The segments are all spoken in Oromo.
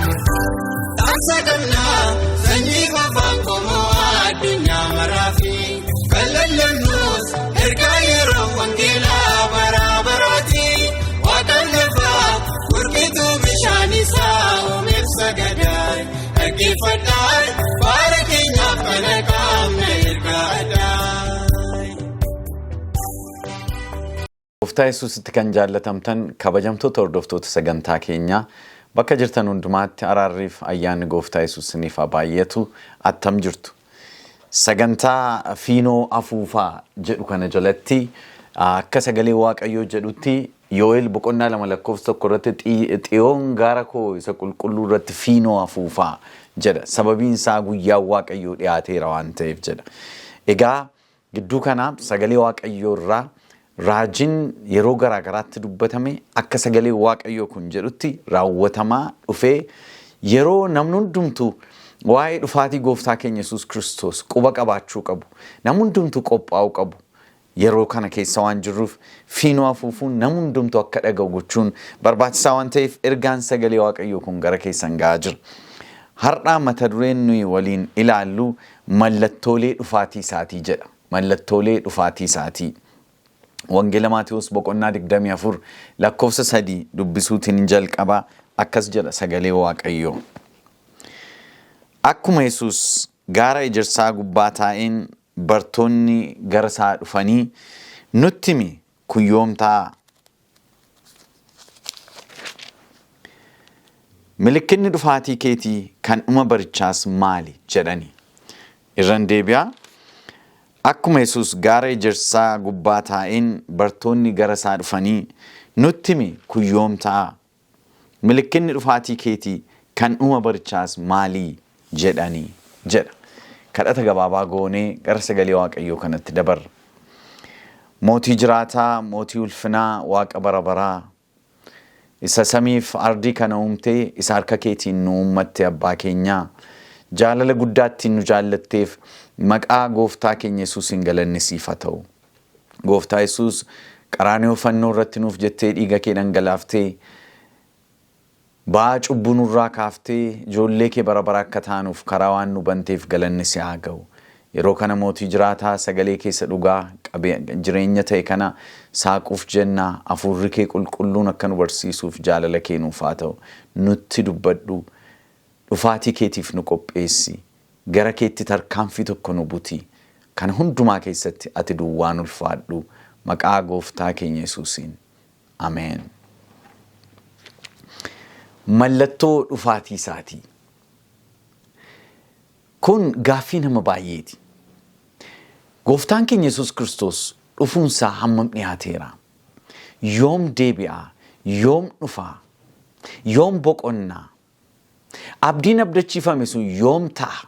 Dhaamsa qabnaa sanyii qofaan qomoo addunyaa maraafi kan lallabnus ergaa yeroo wangeelaa bara baraati waaqaan lafaa gurgituu bishaan isaa uumeef sagadaa dhaggeeffadhaa baara keenyaaf kana qaamna ergaa addaa. Gooftaa Yesuusitti kan jaallatamtan kabajamtoota hordoftoota sagantaa keenyaa bakka jirtan hundumaatti araarriif ayyaanni Gooftaa Yesuus isiniif haa baay'atu. Attam jirtu? Sagantaa Fiinoo Afuufaa jedhu kana jalatti akka sagalee Waaqayyoo jedhutti Yoo'el boqonnaa 2 lakkoofsa 1 irratti Xiyoon gaara koo isa qulqulluu irratti fiinoo afuufaa jedha. Sababiin isaa guyyaan Waaqayyoo dhiyaateera waan ta'eef jedha. Egaa Gidduu kana sagalee Waaqayyoo irraa raajiin yeroo garaa garaatti dubbatame akka sagalee Waaqayyoo kun jedhutti raawwatamaa dhufee yeroo namni hundumtuu waa'ee dhufaatii gooftaa keenya Yesuus Kiristoos quba qabaachuu qabu, namni hundumtuu qophaa'uu qabu yeroo kana keessa waan jirruuf fiinoo afuufuun namni hundumtuu akka dhaga'u gochuun barbaachisaa waan ta'eef ergaan sagalee Waaqayyoo kun gara keessan ga'aa jira. Har'a mata dureen nuyi waliin ilaallu Mallattoolee dhufaatii isaatii jedha. Mallattoolee dhufaatii isaatii. Wangeela Maatewos boqonnaa 24 lakkoofsa 3 dubbisuutiin hin jalqaba. Akkas jedha sagalee Waaqayyoo. Akkuma Yesuus gaara ejersaa gubbaa taa'een bartoonni gara isaa dhufanii, Nutti himi, kun yoom ta'a? Milikkinni dhufaatii keetii kan dhuma barichaas maali? jedhani. Irran deebi'a. Akkuma Yesuus gaara ejersaa gubbaa taa'een bartoonni gara isaa dhufanii, Nutti himi, kun yoom ta'a? Milikkinni dhufaatii keetii kan dhuma barichaas maali? jedhani jedha. Kadhata gabaabaa goonee gara sagalee Waaqayyoo kanatti dabarra. Mootii jiraataa, mootii ulfinaa, Waaqa bara baraa, isa samiif ardii kana uumtee, isa harka keetiin nu uummatte abbaa keenyaa, jaalala guddaa ittiin nu jaallatteef maqaa gooftaa keenya Yesuusiin galanni siif haa ta'u. Gooftaa Yesuus qaraaniyoo fannoo irratti nuuf jettee dhiiga kee dhangalaaftee Ba'aa cubbuu nurraa kaaftee ijoollee kee bara bara akka taanuuf karaa waan nu banteef galanni si haa ga'u. Yeroo kana mootii jiraataa sagalee kee isa dhugaa jireenya ta'e kana saaquuf jenna hafuurri kee qulqulluun akka nu barsiisuuf jaalala kee nuuf haa ta'u. Nutti dubbadhu. Dhufaatii keetiif nu qopheessi. Gara keetti tarkaanfii tokko nu buti. Kana hundumaa keessatti ati duwwaan ulfaadhu. Maqaa gooftaa keenya Yesuusiin. Ameen. Mallattoo dhufaatii isaatii. Kun gaaffii nama baay'eeti. Gooftaan keenya Yesuus Kiristoos dhufuunsaa hammam dhiyaateera? Yoom deebi'a? Yoom dhufa? Yoom boqonnaa? Abdiin abdachiifame sun yoom ta'a?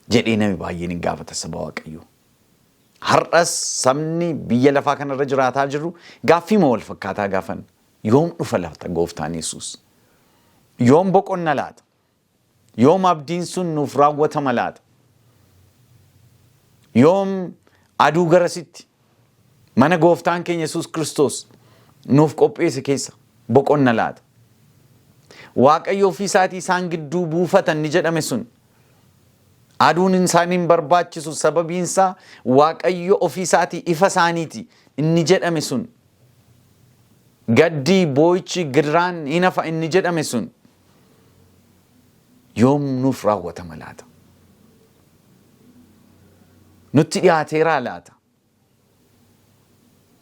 Jedhee nami baay'een hin gaafata saba Waaqayyoo. Har'as sabni biyya lafaa kanarra jiraataa jirru gaaffiima wal fakkaataa gaafanna. Yoom dhufa laata gooftaan Yesuus? Yoom boqonna laata? Yoom abdiin sun nuuf raawwatama laata? Yoom aduu garasitti mana gooftaan keenya Yesuus Kiristoos nuuf qopheesse keessa boqonna laata? Waaqayyo ofii isaatii isaan gidduu buufatan ni jedhame sun Aduun isaan hin barbaachisu sababiin isaa Waaqayyo ofii isaatii ifa isaaniiti inni jedhame sun. Gaddii, boo'ichi, gidiraan hin hafa inni jedhame sun yoom nuuf raawwatama laata? Nutti dhiyaateeraa laata?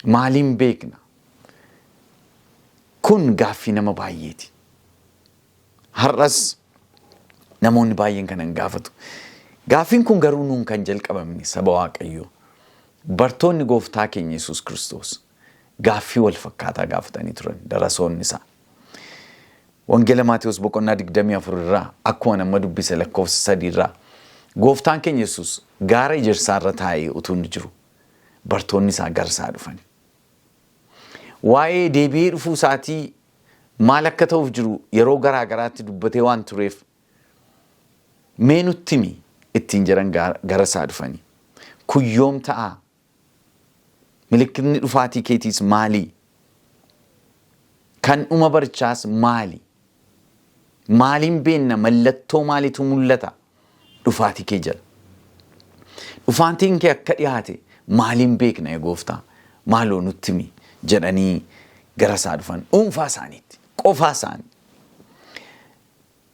Maaliin beekna? Kun gaaffii nama baay'eeti. Har'as namoonni baay'een kana hin gaafatu. Gaaffiin kun garuu nuun kan jalqabamne saba Waaqayyoo. Bartoonni gooftaa keenya Yesuus Kiristoos gaaffii wal fakkaataa gaafatanii turan darasoonni isaa. Wangeela Maatewos boqonnaa 24 irraa akkuma nama dubbise lakkoofsa 3 irraa gooftaan keenya Yesuus gaara ejersaa irra taa'ee utuu inni jiru bartoonni isaa gara isaa dhufani. Waa'ee deebi'ee dhufuu isaatii Maal akka ta'uuf jiru yeroo garaa garaatti dubbatee waan tureef mee nutti himi ittiin jedhan gara isaa dhufanii. Kun yoom ta'aa? Milikkitni dhufaatii keetiis maalii? Kan dhuma barichaas maali? Maaliin beenna mallattoo maaliitu mul'ata dhufaatii kee jala? Dhufaatiin kee akka dhiyaate maaliin beekna yaa gooftaa? Maaloo nutti himi jedhanii gara isaa dhufan dhuunfaa isaaniitti qofaa isaanii.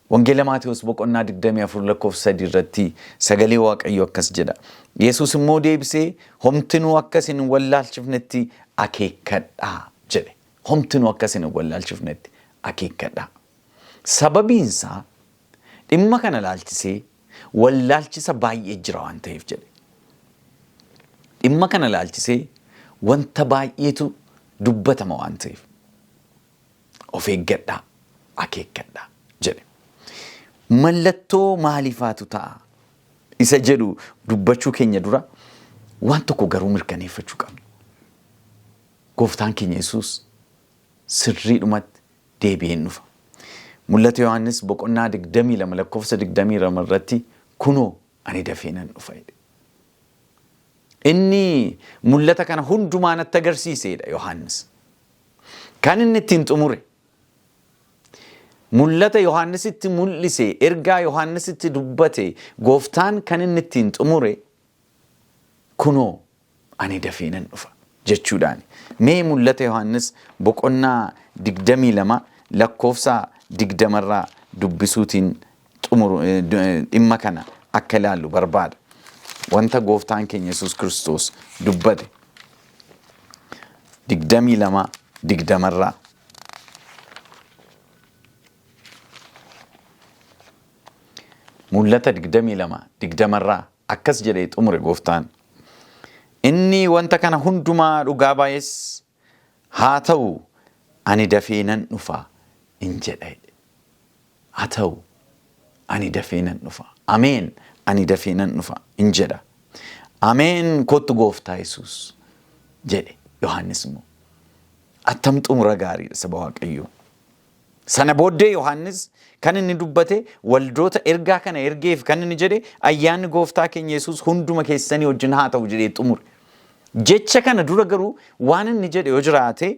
Wangeela Maatewos boqonnaa 24 lakkoofsa 3 irratti sagalee Waaqayyoo akkas jedha. Yesuus immoo deebisee homtinuu akka isin hin wallaalchifnetti akeekkadhaa jedhe. Homtinuu akka isin hin wallaalchifnetti akeekkadhaa. Sababiin isaa dhimma kana laalchisee wallaalchisa baay'ee jira waan ta'eef jedhe. Dhimma kana laalchisee wanta baay'eetu dubbatama waan ta'eef. Of eeggadhaa, akeekkadhaa jedhe. Mallattoo maaliifaatu ta'a? Isa jedhu dubbachuu keenya dura waan tokko garuu mirkaneeffachuu qabna. Gooftaan keenya Yesuus sirriidhumatti deebi'ee hin dhufa. Mul'ata Yohaannis boqonnaa 22 lakkoofsa 22 irratti kunoo ani dafee nan dhufa jedhe. Inni mul'ata kana hundumaa natti agarsiiseedha Yohaannis. Kan inni ittiin xumure mul'ata Yohaannisitti mul'ise ergaa Yohaannisitti dubbate gooftaan kan inni ittiin xumure kunoo ani dafee nan dhufa jechuudhaani. Mee mul'ata Yohaannis boqonnaa 22 lakkoofsa 20 irraa dubbisuutiin xumuru dhimma kana akka ilaallu barbaada. Wanta gooftaan keenya Yesuus Kiristoos dubbate 22 20 irraa. Mul'ata 22 20 irraa akkas jedhee xumure gooftaan. Inni wanta kana hundumaa dhugaa baay'ees haa ta'u ani dafee nan dhufa in jedha jedhe. Haa ta'u ani dafee nan dhufa. Ameen ani dafee nan dhufa in jedha. Ameen kottu gooftaa Yesuus jedhe Yohaannis immoo. Attam xumura gaariidha saba Waaqayyoo. Sana booddee Yohaannis kan inni dubbate waldoota ergaa kana ergeef kan inni jedhe ayyaanni gooftaa keenya Yesuus hunduma keessanii wajjin haa ta'u jedhee xumure. Jecha kana dura garuu waan inni jedhe yoo jiraate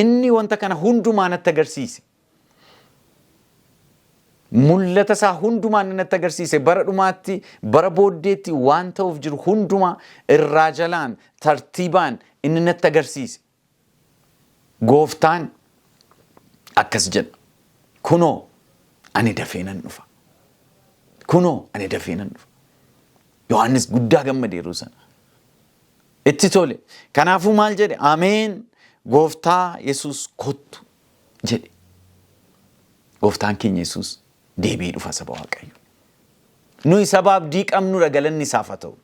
inni wanta kana hundumaa natti agarsiise. Mul'ata isaa hundumaa inni natti agarsiise bara dhumaatti bara booddeetti waan ta'uuf jiru hundumaa irraa jalaan tartiibaan inni natti agarsiise. Gooftaan akkas jedha. Kunoo ani dafee nan dhufa. Kunoo ani dafee nan dhufa. Yohaannis guddaa gammade yeroo sana. Itti tole. Kanaafuu maal jedhe? Ameen gooftaa Yesuus kottu jedhe. Gooftaan keenya Yesuus deebi'ee dhufa saba Waaqayyo. Nuyi saba abdii qabnudha galanni isaaf haa ta'u.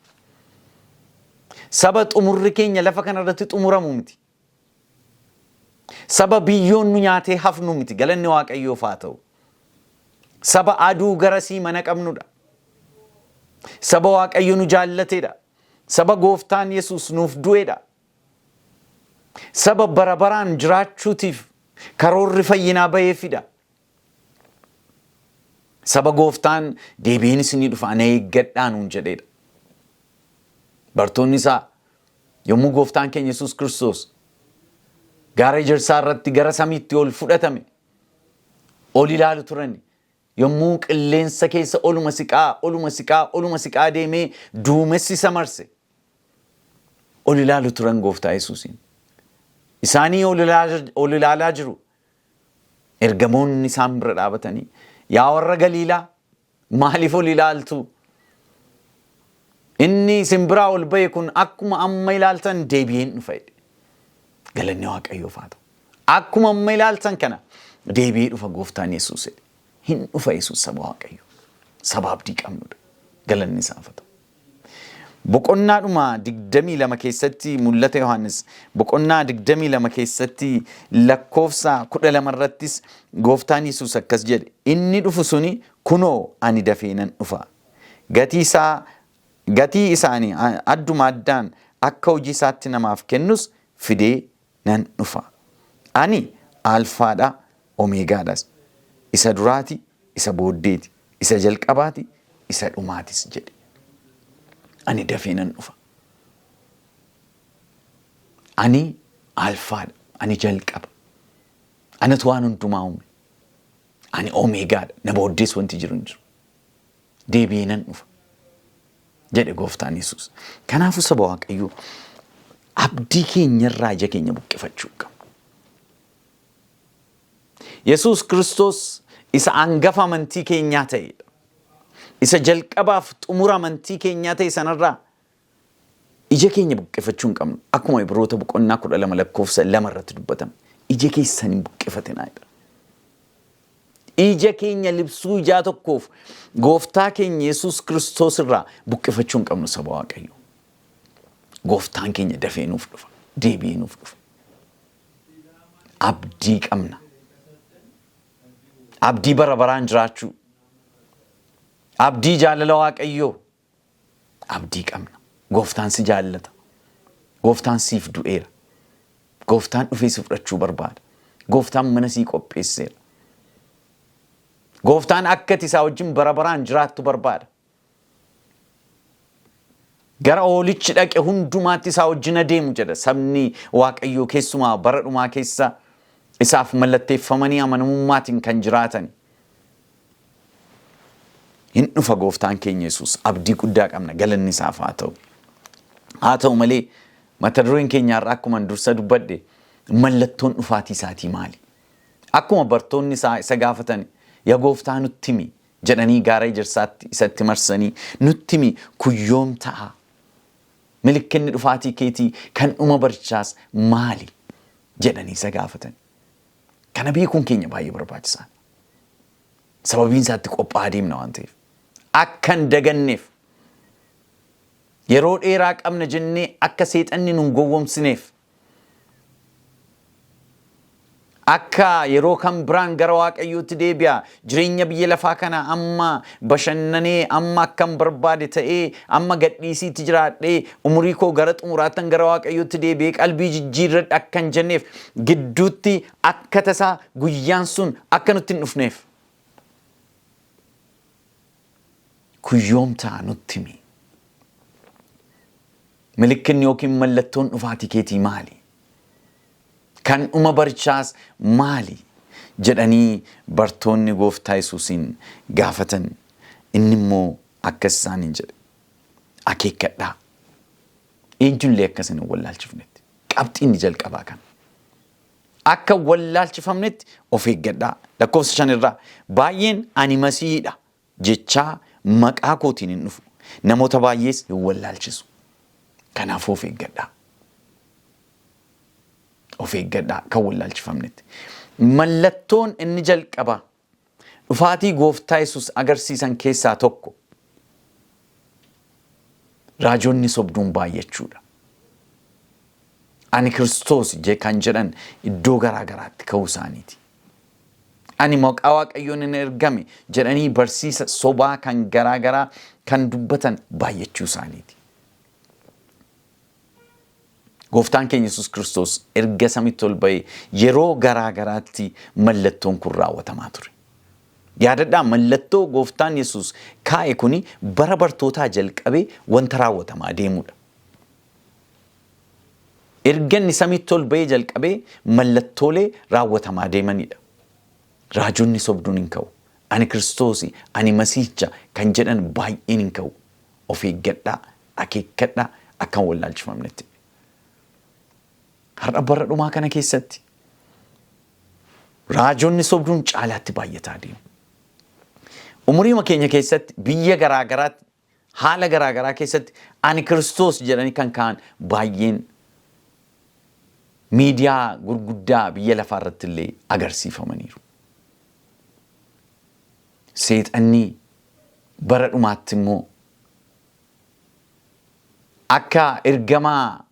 Saba xumurri keenya lafa kanarratti xumuramu miti. Saba biyyoon nu nyaatee hafnu miti galanni Waaqayyoof haa ta'u. Saba aduu garasii mana qabnudha. Saba Waaqayyo nu jaallatedha. Saba gooftaan Yesuus nuuf du'edha. Saba bara baraan jiraachuutiif karoorri fayyinaa baheefidha. Saba gooftaan deebi'een isinii dhufa ana eeggadhaa nuun jedheedha. Bartoonni isaa yommuu gooftaan keenya Yesuus Kiristoos gaara ejersaa irratti gara samiitti ol fudhatame ol ilaalu turan yommuu qilleensa keessa oluma siqaa oluma siqaa oluma siqaa deemee duumessi isa marse ol ilaalu turan gooftaa Yesuusiin. Isaanii ol ilaalaa jiru. Ergamoonni isaan bira dhaabatanii yaa warra Galiilaa maaliif ol ilaaltu? Inni isin biraa ol ba'e kun akkuma amma ilaaltan deebi'een dhufa jedhe. Galanni Waaqayyoof haa ta'u. Akkuma amma ilaaltan kana deebi'ee dhufa gooftaan Yesuus jedhe. Hin dhufa Yesuus saba Waaqayyoo. Saba abdii qabnudha. Galanni isaaf haa ta'u. Boqonnaadhuma 22 keessatti mul'ata Yohaannis boqonnaa 22 keessatti lakkoofsa 12 irrattis gooftaan Yesuus akkas jedhe inni dhufu suni kunoo ani dafee nan dhufa. Gatii isaa gatii isaanii adduma addaan akka hojii isaatti namaaf kennus fidee nan dhufa. Ani alfaadha Omeegaadhas. Isa duraati, isa booddeeti, isa jalqabaati, isa dhumaatis jedhe. Ani dafee nan dhufa. Ani Alfaadha. Ani jalqaba. Anatu waan hundumaa uume. Ani Omeegaadha. Na booddees wanti jiru hin jiru. Deebi'ee nan dhufa jedhe gooftaan Yesuus. Kanaafuu saba Waaqayyoo, abdii keenyarraa ija keenya buqqifachuu qabna. Yesuus Kiristoos isa hangafa amantii keenyaa ta'edha. Isa jalqabaaf xumura amantii keenyaa ta'e sanarraa ija keenya buqqifachuu hin qabnu. Akkuma Ibroota boqonnaa 12 lakkoofsa 2 irratti dubbatame. Ija keessan hin buqqifatinaa jedha. Ija keenya libsuu ijaa tokkoof gooftaa keenya Yesuus Kiristoos irraa buqqifachuu hin qabnu, saba Waaqayyoo. Gooftaan keenya dafee nuuf dhufa. Deebi'ee nuuf dhufa. Abdii qabna. Abdii bara baraan jiraachuu. Abdii jaalala Waaqayyoo. Abdii qabna. Gooftaan si jaallata. Gooftaan siif du'eera. Gooftaan dhufee si fudhachuu barbaada. Gooftaan mana sii qopheesseera. Gooftaan akka ati isaa wajjin bara baraan jiraattu barbaada. Gara oolichi dhaqe hundumaatti isaa wajjin adeemu jedha sabni Waaqayyoo, keessumaa bara dhumaa keessa isaaf mallatteeffamanii amanamummaatiin kan jiraatan. Hin dhufa gooftaan keenya Yesuus, abdii guddaa qabna, galanni isaaf haa ta'u. Haa ta'u malee, mata dureen keenya har'a akkuma dursa dubbadhe mallattoon dhufaatii isaatii maali? Akkuma bartoonni isaa isa gaafatan, "Yaa gooftaa, nutti himi," jedhanii gaara Ejersaatti isatti marsanii, "Nutti himi, kun yoom ta'a? Milikkinni dhufaatii keetii kan dhuma barichaas maali?" jedhanii isa gaafatan. Kana beekuun keenya baay'ee barbaachisaadha. Sababiin isaatti qophaa'aa deemna waan ta'eef. Akka hin daganneef, yeroo dheeraa qabna jennee akka seexanni nun gowwomsineef, akka yeroo kan biraan gara Waaqayyootti deebi'a, jireenya biyya lafaa kana amma bashannanee, amma akkan barbaade ta'ee, amma gadhiisiitti jiraadhee, umurii koo gara xumuraattan gara Waaqayyootti deebi'ee qalbii jijjiirradha akka hin jenneef, gidduutti akka tasaa guyyaan sun akka nutti hin dhufneef. Kun yoom ta'a, nutti himi. Milikkinni yookiin mallattoon dhufaatii keetii maali? Kan dhuma barichaas maali? Jedhanii bartoonni gooftaa Yesuusiin gaafatan. Inni immoo akkas isaaniin jedhe. Akeekkadhaa. Eenyullee akka isin hin wallaalchifnetti. Qabxiin inni jalqabaa kana. Akka wallaalchifamnetti of eeggadhaa. Lakkoofsa 5 irraa, baay'een ani Masiihiidha jechaa maqaa kootiin hin dhufu. Namoota baay'ees hin wallaalchisu. Kanaafuu of eeggadhaa. Of eeggadhaa kan wallaalchifamnetti. Mallattoon inni jalqabaa dhufaatii gooftaa Yesuus agarsiisan keessaa tokko raajonni sobduun baay'achuudha. Ani Kiristoos kan jedhan iddoo garaa garaatti ka'uu isaaniiti. Ani maqaa Waaqayyoon hin ergame jedhanii barsiisa sobaa kan garaa garaa kan dubbatan baay'achuu isaaniiti. Gooftaan keenya Yesuus Kiristoos erga samitti ol ba'ee yeroo garaa garaatti mallattoon kun raawwatamaa ture. Yaadadhaa, mallattoo gooftaan Yesuus kaa'e kuni bara bartootaa jalqabee wanta raawwatamaa deemudha. Erga inni samiitti ol ba'ee jalqabee mallattoolee raawwatamaa deemanidha. Raajonni sobduun hin ka'u. Ani Kiristoosi, ani Masiihicha kan jedhan baay'een hin ka'u. Of eeggadhaa, akeekkadhaa akka hin wallaalchifamnetti. Har'a bara dhumaa kana keessatti raajonni sobduun caalaatti baay'ataa deemu. Umuriima keenya keessatti biyya garaa garaatti, haala garaa garaa keessatti ani Kiristoos jedhanii kan ka'an baay'een miidiyaa gurguddaa biyya lafaa irratti illee agarsiifamaniiru. Seexanni bara dhumaatti immoo akka ergamaa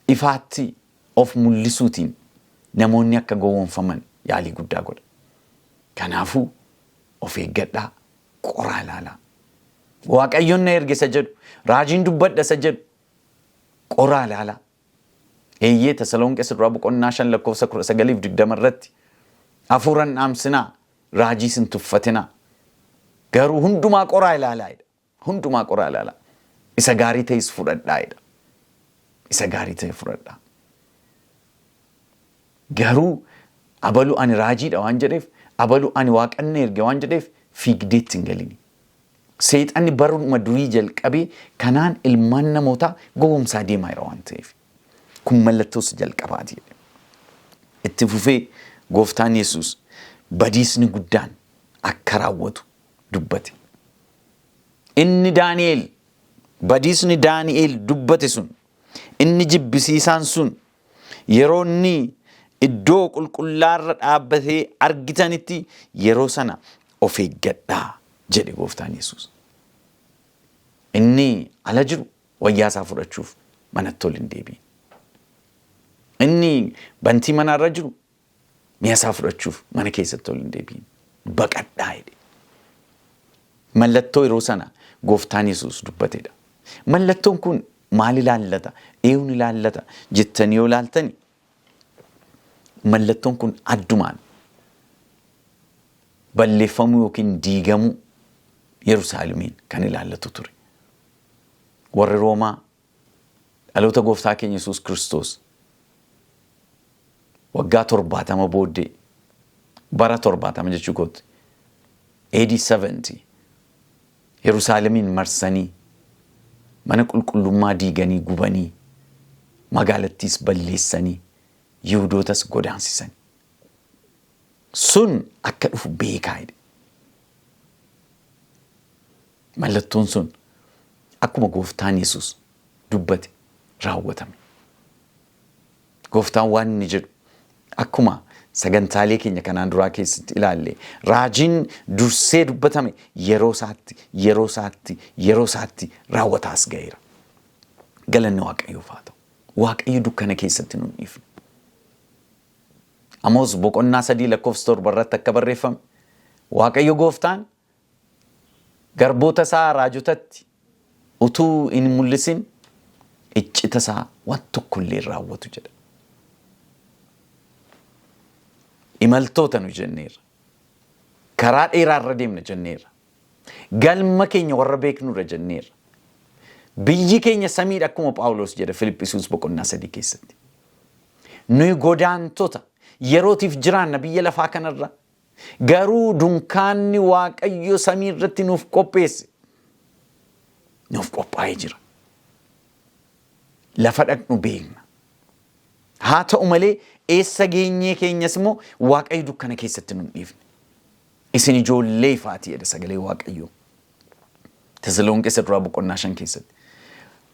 ifaatti of mul'isuutiin namoonni akka gowwoomfaman yaalii guddaa godha. Kanaafuu of eeggadhaa, qoraa ilaalaa. Waaqayyoon na erge isa jedhu, raajiin dubbadha isa jedhu, qoraa ilaalaa. Eeyyee, Tasalonqee duraa boqonnaa 5 lakkoofsa 19 fi 20 irratti Hafuura hin dhaamsinaa, raajiis hin tuffatinaa. Garuu hundumaa qoraa ilaalaa jedha. Hundumaa qoraa ilaalaa. Isa gaarii ta'es fudhadhaa jedha. Isa gaarii ta'e fudhadhaa. Garuu abalu ani raajiidha waan jedheef, abalu ani waaqanna erge waan jedheef fiigdeetti hin galini. Seexanni baruma durii jalqabee kanaan ilmaan namootaa gowwomsaa deemaa jira waan ta'eef. Kun mallattoo isa jalqabaati jedhe. Itti fufee gooftaan Yesuus badiisni guddaan akka raawwatu dubbate. Inni Daani'el badiisni Daani'el dubbate sun inni jibbisiisaan sun yeroo inni iddoo qulqullaarra dhaabbatee argitanitti yeroo sana of eeggadhaa jedhe gooftaan Yesuus. Inni ala jiru wayyaa isaa fudhachuuf manatti ol hin deebi'in. Inni bantii manaarra jiru mi'a isaa fudhachuuf mana keessatti ol hin deebi'in. Baqadhaa jedhe. Mallattoo yeroo sana gooftaan Yesuus dubbatedha. Mallattoon kun maal ilaallata? Eenyuun ilaallata? Jettanii yoo ilaaltani mallattoon kun addumaan balleeffamuu yookiin diigamuu Yerusaalemiin kan ilaallatu ture. Warri Roomaa dhaloota gooftaa keenya Yesuus Kiristoos waggaa 70 booddee bara 70 jechuu kooti AD 70 Yerusaalemiin marsanii mana qulqullummaa diiganii gubanii magaalattiis balleessanii Yihuudootas godaansisan. Sun akka dhufu beekaa jedhe. Mallattoon sun akkuma gooftaan Yesuus dubbate raawwatame. Gooftaan waan inni jedhu akkuma sagantaalee keenya kanaan duraa keessatti ilaalle raajiin dursee dubbatame yeroo isaatti yeroo isaatti yeroo isaatti raawwataas ga'eera. Galanni Waaqayyoof haa ta'u. Waaqayyo dukkana keessatti nu hin dhiifne. Amoos boqonnaa 3 lakkoofsa 7 irratti akka barreeffame Waaqayyo gooftaan garboota isaa raajotatti utuu hin mul'isin iccita isaa waan tokko illee hin raawwatu jedha. Imaltoota nu jenneerra. Karaa dheeraa irra deemna jenneerra. Galma keenya warra beeknudha jenneerra. Biyyi keenya samiidha akkuma Phaawulos jedha Filiphisius boqonnaa 3 keessatti. Nuyi godaantota yerootiif jiraanna biyya lafaa kanarra. Garuu dunkaanni Waaqayyo samii irratti nuuf qopheesse nuuf qophaa'ee jira. Lafa dhaqnu beekna. Haa ta'u malee eessa geenyee keenyas immoo Waaqayyo dukkana keessatti nu hin dhiifne. Isin ijoollee ifaati jedha sagalee Waaqayyoo. Tasalonqee isa duraa boqonnaa 5 keessatti.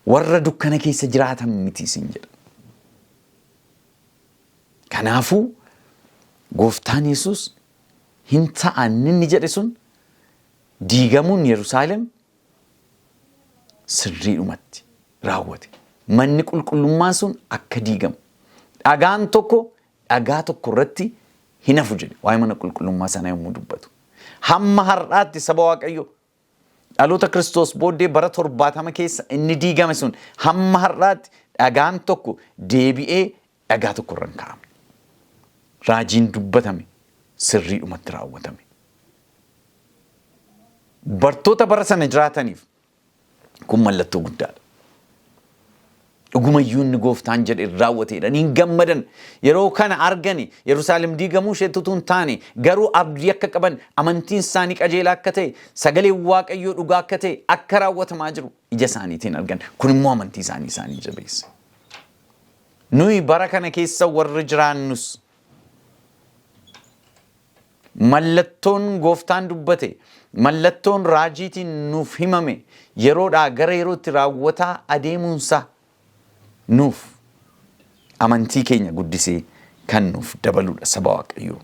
Warra dukkana keessa jiraatan miti isin jedha. Kanaafuu gooftaan Yesuus hin ta'an inni jedhe sun diigamuun Yerusaalem sirriidhumatti raawwate. Manni qulqullummaa sun akka diigamu. Dhagaan tokko dhagaa tokko irratti hin hafu jedhe waa'ee mana qulqullummaa sanaa yommuu dubbatu. Hamma har'aatti saba Waaqayyoo dhaloota Kiristoos booddee bara 70 keessa inni diigame sun hamma har'aatti dhagaan tokko deebi'ee dhagaa tokko irra hin kaa'amne. Raajiin dubbatame sirriidhumatti raawwatame. Bartoota bara sana jiraataniif kun mallattoo guddaadha. Dhugumayyuu inni gooftaan jedhe raawwateedha. Hin gammadan. Yeroo kana argani Yerusaalem diigamuu isheetti utuu hin taane garuu abdii akka qaban amantiin isaanii qajeelaa akka ta'e sagaleen Waaqayyoo dhugaa akka ta'e akka raawwatamaa jiru ija isaaniitiin argan. Kun immoo amantii isaanii isaanii jabeesse. Nuyi bara kana keessa warri jiraannus Mallattoon Gooftaan dubbate, mallattoon raajiitiin nuuf himame yeroodhaa gara yerootti raawwataa adeemuunsaa nuuf amantii keenya guddisee kan nuuf dabaludha saba Waaqayyoo.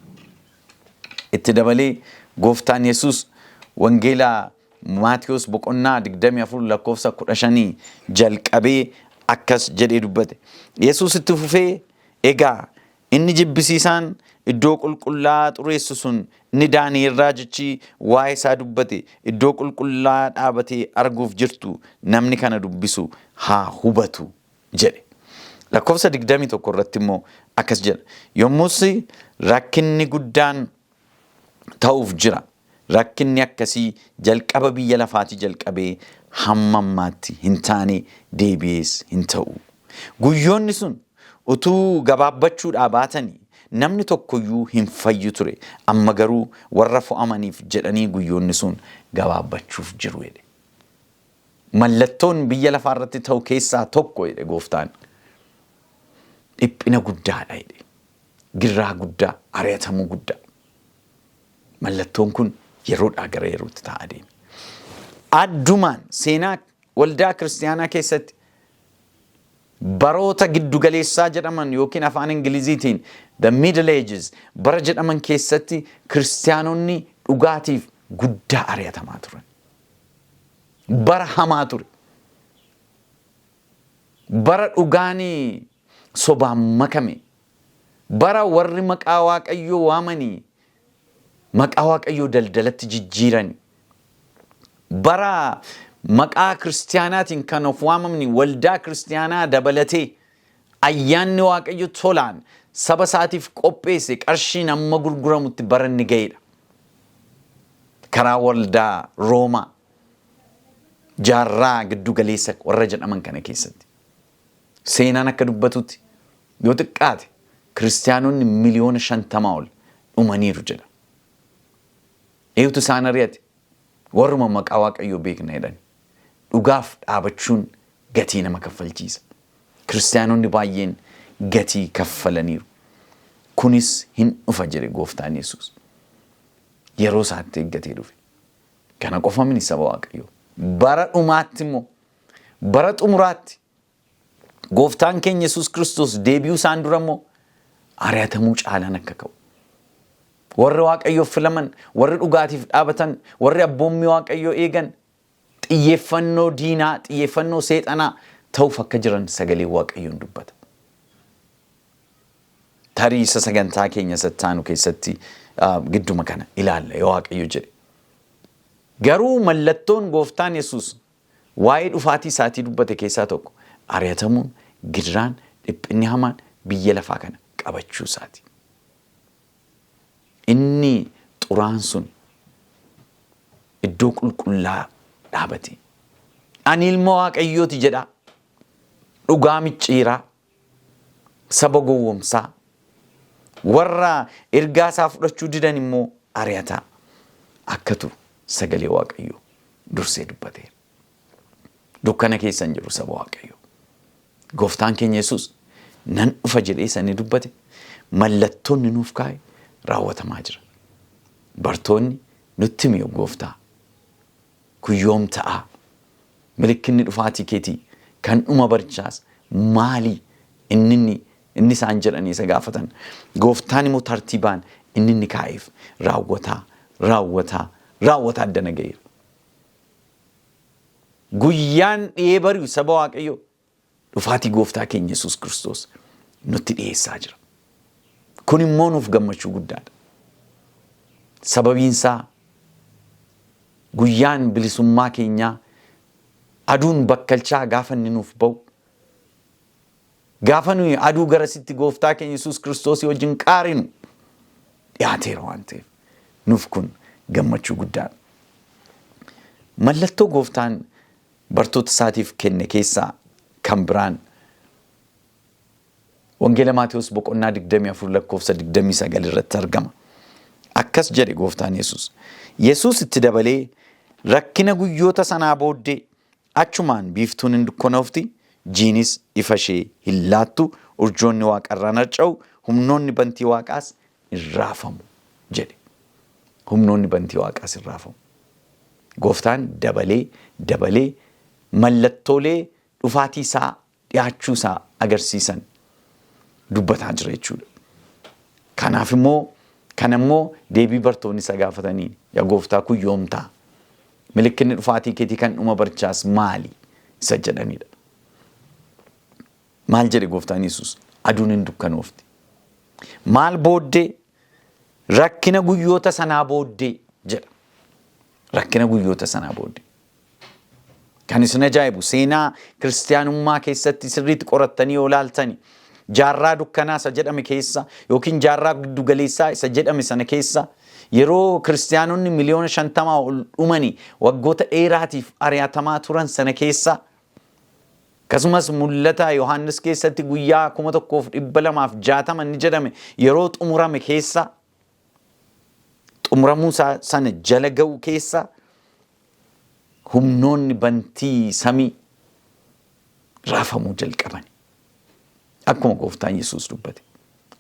Itti dabalee Gooftaan Yesuus Wangeela Maatiyos boqonnaa 24 lakkoofsa 15 jalqabee akkas jedhee dubbate. Yesuus itti fufee egaa Inni jibbisiisaan iddoo qulqullaa'aa xureessu sun inni Daani'el raajichi waa'ee isaa dubbate iddoo qulqullaa'aa dhaabatee arguuf jirtu namni kana dubbisu haa hubatu jedhe. Lakkoofsa 21 irratti immoo akkas jedha. Yommus rakkinni guddaan ta'uuf jira. Rakkinni akkasii jalqaba biyya lafaatii jalqabee hamma ammaatti hin taane, deebi'ees hin ta'u. Guyyoonni sun utuu gabaabbachuudhaa baatanii namni tokkoyyuu hin fayyu ture. Amma garuu warra fo'amaniif jedhanii guyyoonni sun gabaabbachuuf jiru jedhe. Mallattoon biyya lafaa irratti ta'u keessaa tokko jedhe gooftaan. Dhiphina guddaadha jedhe. Girraa guddaa, ari'atamuu guddaa. Mallattoon kun yeroodhaa gara yerootti ta'aa deeme. Addumaan seenaa waldaa kiristiyaanaa keessatti baroota giddugaleessaa jedhaman yookiin afaan Ingiliziitiin the Middle Ages bara jedhaman keessatti kiristiyaanonni dhugaatiif guddaa ari'atamaa turan. Bara hamaa ture. Bara dhugaan sobaan makame. Bara warri maqaa Waaqayyoo waamanii maqaa Waaqayyoo daldalatti jijjiiran. Bara maqaa kiristiyaanaatiin kan of waamamni waldaa kiristiyaanaa dabalatee ayyaanni Waaqayyo tolaan saba isaatiif qopheesse qarshiin amma gurguramutti bara inni ga'edha. Karaa waldaa Roomaa jaarraa giddu galeessa warra jedhaman kana keessatti. Seenaan akka dubbatutti yoo xiqqaate kiristiyaanonni 50,000,000 ol dhumaniiru jedha. Eenyutu isaan ari'ate? Warruma maqaa Waaqayyoo beekna jedhan. Dhugaaf dhaabachuun gatii nama kaffalchiisa. Kiristiyaanonni baay'een gatii kaffalaniiru. Kunis hin dhufa jedhe gooftaan Yesuus. Yeroo isaatti eeggatee dhufe. Kana qofa miti saba Waaqayyoo. Bara dhumaatti immoo bara xumuraatti gooftaan keenya Yesuus Kiristoos deebi'uu isaan dura immoo ari'atamuu caalaan akka ka'u. Warri Waaqayyoof filaman, warri dhugaatiif dhaabatan, warri abboommii Waaqayyoo eegan xiyyeeffannoo diinaa, xiyyeeffannoo seexanaa ta'uuf akka jiran sagalee Waaqayyoon dubbata. Tarii isa sagantaa keenya sattaanu keessatti gidduma kana ilaalla yoo Waaqayyo jedhe. Garuu mallattoon gooftaan Yesuus waa'ee dhufaatii isaatii dubbate keessaa tokko ari'atamuun, gidiraan, dhiphinni hamaan biyya lafaa kana qabachuu isaati. Inni xuraan sun iddoo qulqullaa dhaabate. Ani ilma Waaqayyooti jedhaa. Dhugaa micciiraa. Saba gowwomsaa. Warra ergaa isaa fudhachuu didan immoo ari'ataa akka turu sagalee Waaqayyoo dursee dubbateera. Dukkana keessa hin jiru saba Waaqayyoo. Gooftaan keenya Yesuus nan dhufa jedhee isa inni dubbate mallattoonni nuuf kaa'e raawwatamaa jira. Bartoonni nutti himi gooftaa. Kun yoom ta'aa? Milikkinni dhufaatii keetii kan dhuma barichaas maali? Inni inni inni isaan jedhanii isa gaafatan. Gooftaan immoo tartiibaan inni inni kaa'eef raawwataa raawwataa raawwataa addana ga'eera. Guyyaan dhi'ee bari'u saba Waaqayyoo dhufaatii gooftaa keenya Yesuus Kiristoos nutti dhi'eessaa jira. Kun immoo nuuf gammachuu guddaadha. Sababiin isaa guyyaan bilisummaa keenyaa aduun bakkalchaa gaafa inni nuuf ba'u gaafa nuyi aduu garasitti gooftaa keenya Yesuus Kiristoosii wajjin qaarinu dhiyaateera waan ta'eef nuuf kun gammachuu guddaadha. Mallattoo gooftaan bartoota isaatiif kenne keessaa kan biraan Wangeela Maatewos boqonnaa 24 lakkoofsa 29 irratti argama. Akkas jedhe gooftaan Yesuus. Yesuus itti dabalee rakkina guyyoota sanaa booddee achumaan biiftuun hin dukkanoofti, jiinis ifa ishee hin laattu, urjoonni waaqarraan harca'u, humnoonni bantii waaqaas hin raafamu jedhe. Humnoonni bantii waaqaas hin raafamu. Gooftaan dabalee dabalee mallattoolee dhufaatii isaa dhiyaachuu isaa agarsiisan dubbataa jira jechuudha. Kanaaf immoo kana immoo deebii bartoonni isa gaafataniin yaa gooftaa kun yoom ta'a? Milikkinni dhufaatii keetii kan dhuma barichaas maali? Isa jedhanidha. Maal jedhe gooftaan Yesuus? Aduun hin dukkanoofti. Maal booddee? Rakkina guyyoota sanaa booddee jedha. Rakkina guyyoota sanaa booddee. Kan isin ajaa'ibu, seenaa kiristaanummaa keessatti sirriitti qorattanii yoo laaltani, jaarraa dukkanaa isa jedhame keessa yookiin jaarraa giddugaleessaa isa jedhame sana keessa, yeroo kiristaanonni 50,000,000 ol dhumanii waggoota dheeraatiif ari'atamaa turan sana keessa, akkasumas Mul'ata Yohaannis keessatti guyyaa 1260 inni jedhame yeroo xumurame keessa, xumuramuu isaa sana jala ga'u keessa, humnoonni bantii samii raafamuu jalqaban. Akkuma Gooftaan Yesuus dubbate.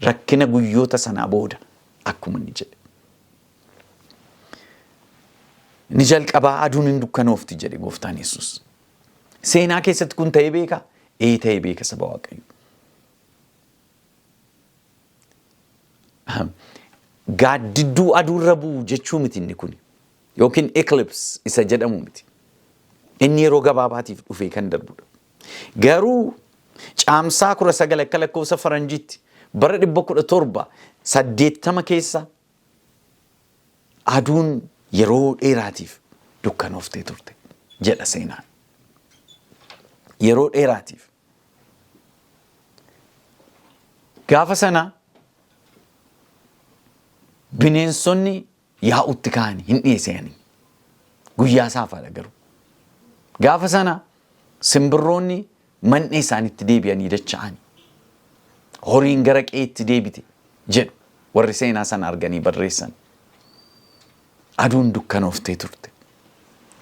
Rakkina guyyoota sanaa booda akkuma inni jedhe. Inni jalqabaa aduun hin dukkanoofti jedhe Gooftaan Yesuus. Seenaa keessatti kun ta'ee beekaa? Ee, ta'ee beeka, saba Waaqayyo. Gaaddidduu aduurra bu'u jechuu miti inni kun. Yookiin eclipse isa jedhamu miti. Inni yeroo gabaabaatiif dhufee kan darbudha. Garuu Caamsaa 19 akka lakkoofsa faranjiitti bara 1780 keessa aduun yeroo dheeraatiif dukkanooftee turte jedha seenaan. Yeroo dheeraatiif. Gaafa sana bineensonni yaa'utti ka'anii hin dhiyeessanii. Guyyaa saafaadha garuu. Gaafa sana simbirroonni man'ee isaanitti deebi'anii dacha'anii. Horiin gara qe'eetti deebite jedhu warri seenaa sana arganii barreessan. Aduun dukkanooftee turte.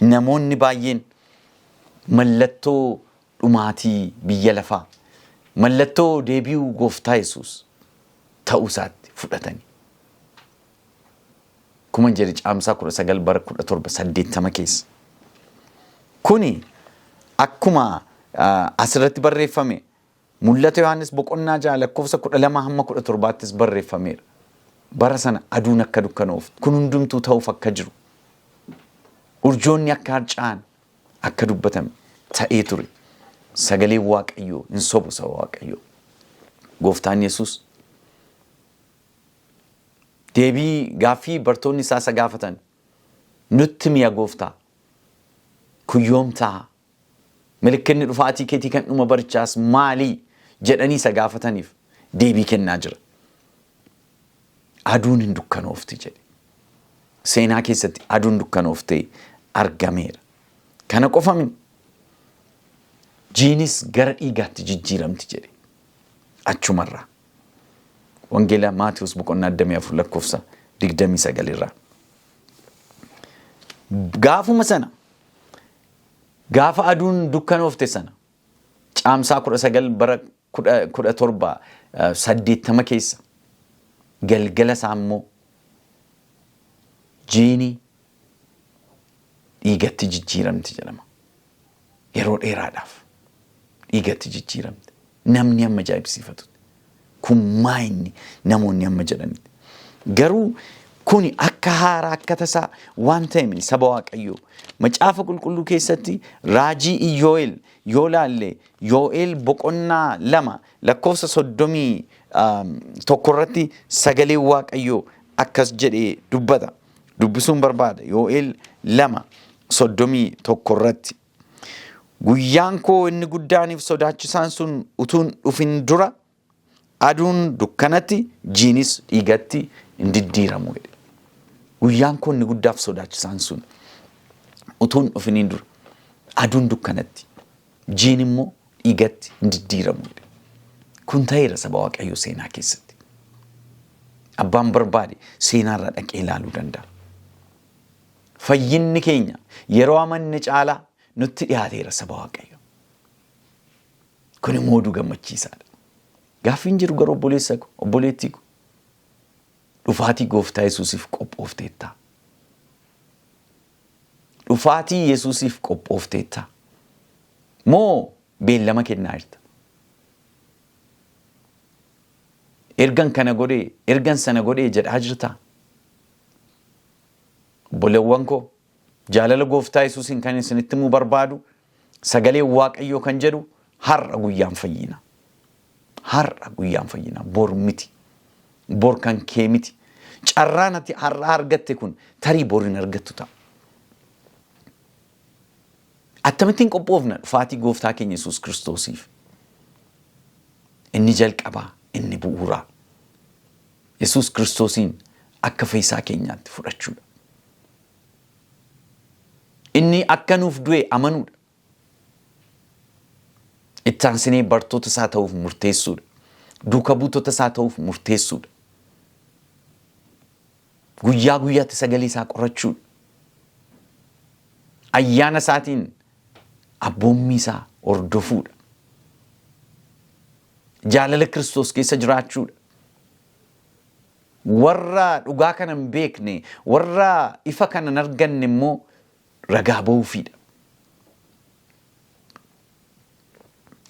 Namoonni baay'een mallattoo dhumaatii biyya lafaa, mallattoo deebi'uu Gooftaa Yesuus ta'uu isaatti fudhatanii. Kuma jedhe, Caamsaa 19 bara 1780 keessa. Kuni akkuma asirratti barreeffame Mul'ata Yohaannis boqonnaa 6 lakkoofsa 12 hamma 17ttis barreeffameera. Bara sana aduun akka dukkanooftu, kun hundumtuu ta'uuf akka jiru, urjoonni akka harca'an akka dubbatame ta'ee ture. Sagaleen Waaqayyoo hin sobu, saba Waaqayyoo. Gooftaan Yesuus deebii gaaffii bartoonni isaa isa gaafatan, "Nutti mi'a Gooftaa, kun yoom ta'a? Milikkinni dhufaatii keetii kan dhuma barichaas maalii?" jedhanii isa gaafataniif deebii kennaa jira. Aduun hin dukkanoofti jedhe. Seenaa keessatti aduun dukkanooftee argameera. Kana qofa miti. Jiinis gara dhiigaatti jijjiiramti jedhe. Achumarraa. Wangeela Maatiyus boqonnaa 24 lakkoofsa 29 irraa. Gaafuma sana, gaafa aduun dukkanoofte sana, Caamsaa 19 bara 1780 keessa, galgala isaa immoo jiini dhiigatti jijjiiramti jedhama. Yeroo dheeraadhaaf dhiigatti jijjiiramte. Namni amma ajaa'ibsiifatu. Kun maa inni namoonni amma jedhanitti. Garuu kuni akka haaraa, akka tasaa waan ta'e miti, saba Waaqayyoo. Macaafa Qulqulluu keessatti raajii Iyyoo'el yoo laalle, Yoo'el boqonnaa 2 lakkoofsa 31 irratti sagaleen Waaqayyoo akkas jedhee dubbata. Dubbisuun barbaada. Yoo'el 2 31 irratti. "Guyyaan koo inni guddaaniif sodaachisaan sun utuun dhufin dura aduun dukkanatti, jiinis dhiigatti hin diddiiramu" jedhe. Guyyaan koo inni guddaaf sodaachisaan sun utuun dhufiniin dura aduun dukkanatti, jiin immoo dhiigatti hin diddiiramu jedhe. Kun ta'eera, saba Waaqayyoo, seenaa keessatti. Abbaan barbaade seenaarraa dhaqee ilaaluu danda'a. Fayyinni keenya yeroo amanne caalaa nutti dhiyaateera, saba Waaqayyo. Kun immoo oduu gammachiisaadha. Gaaffiin jiru garuu, obboleessa ko, obboleettii ko, dhufaatii Gooftaa Yesuusiif qophoofteettaa? Dhufaatii Yesuusiif qophoofteettaa? Moo beellama kennaa jirta? Ergan kana godhee, ergan sana godhee jedhaa jirtaa? Obboleewwan koo, jaalala Gooftaa Yesuusiin kan isinitti himuu barbaadu, sagaleen Waaqayyoo kan jedhu har'a guyyaan fayyina. Har'a guyyaan fayyina, bor miti. Bor kan kee miti. Carraan ati har'a argatte kun tarii bor hin argattu ta'a. Akkamittiin qophoofna dhufaatii gooftaa keenya Yesuus Kiristoosiif? Inni jalqabaa, inni bu'uuraa. Yesuus Kiristoosiin akka fayyisaa keenyaatti fudhachuudha. Inni akka nuuf du'e amanuudha. Itti aansinee bartoota isaa ta'uuf murteessuudha. Duuka buutota isaa ta'uuf murteessuudha. Guyyaa guyyaatti sagalee isaa qorachuudha. Ayyaana isaatiin abboommii isaa hordofuudha. Jaalala Kiristoos keessa jiraachuudha. Warra dhugaa kana hin beekne, warra ifa kana hin arganne immoo ragaa ba'uufiidha.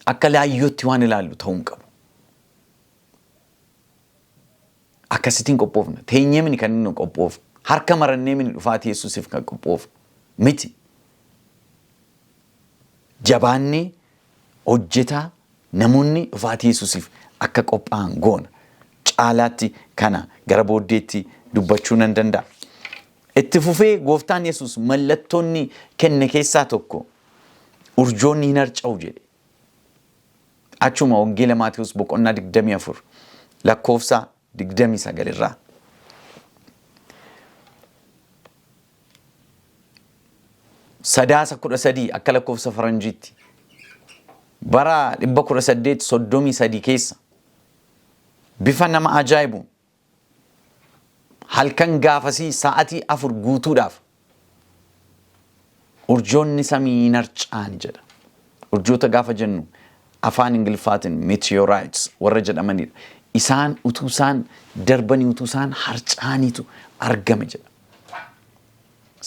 Akka laayyootti waan ilaallu ta'uu hin qabu. Akkasittiin qophoofna. Teenyee mini kan inni qophoofnu. Harka marannee mini dhufaatii Yesuusiif kan qophoofnu. Miti. Jabaannee hojjetaa namoonni dhufaatii Yesuusiif akka qophaa'an goona. Caalaatti kana gara booddeetti dubbachuu nan danda'a. Itti fufee gooftaan Yesuus mallattoonni kenne keessaa tokko urjoonni hin harca'u jedhe. Achuma Wangeela Maatewos boqonnaa 24 lakkoofsa 29 irraa. Sadaasa 13 akka lakkoofsa faranjiitti bara 1833 keessa bifa nama ajaa'ibuun halkan gaafasii sa'atii 4 guutuudhaaf urjoonni samii hin harca'an jedha. Urjoota gaafa jennu afaan Ingiliffaatiin meteorites warra jedhamanidha. Isaan utuu isaan darbanii utuu isaan harca'aniitu argame jedha.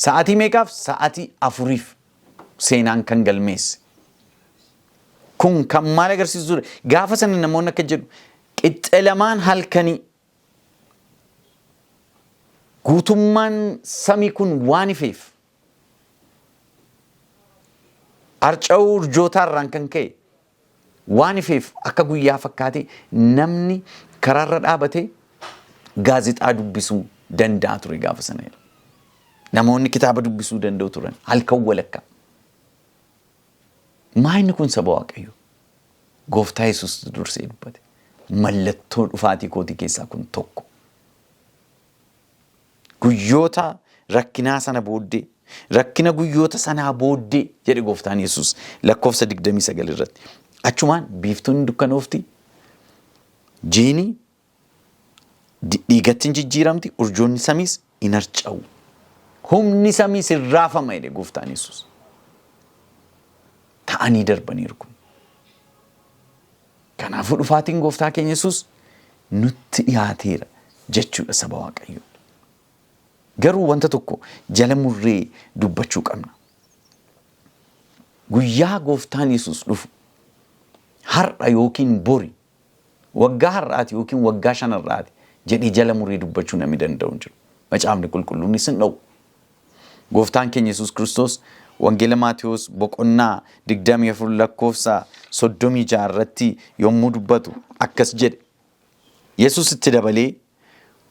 Sa'atii meeqaaf? Sa'atii afuriif seenaan kan galmeesse. Kun kan maal agarsiisudha? Gaafa sana namoonni akka jedhu qixxe lamaan halkanii guutummaan samii kun waan ifeef harca'uu urjootaa irraan kan ka'e waan ifeef akka guyyaa fakkaatee namni karaarra dhaabatee gaazexaa dubbisuu danda'a ture gaafa sana. Namoonni kitaaba dubbisuu danda'u turan halkan walakkaa. Maa inni kun saba Waaqayyoo? Gooftaa Yesuus dursee dubbate. Mallattoo dhufaatii kootii keessaa kun tokko. Guyyoota rakkinaa sana booddee, rakkina guyyoota sanaa booddee jedhe gooftaan Yesuus lakkoofsa 29 irratti. Achumaan biiftuun hin dukkanoofti, jiini dhiigatti hin jijjiiramti, urjoonni samiis hin harca'u. Humni samiis hin raafama jedhe gooftaan Yesuus. Ta'anii darbaniiru kun. Kanaafuu dhufaatiin gooftaa keenya Yesuus nutti dhiyaateera jechuudha saba Waaqayyoo. Garuu wanta tokko jala murree dubbachuu qabna. Guyyaa gooftaan Yesuus dhufu har'a yookiin bori waggaa har'aati yookiin waggaa shanarraati jedhee jala muree dubbachuu namni danda'u hin jiru. Macaafni qulqulluunis hin dhowwu. Gooftaan keenya Yesuus Kiristoos Wangeela Maatewos boqonnaa 24 lakkoofsa 36 irratti yommuu dubbatu akkas jedhe. Yesuus itti dabalee,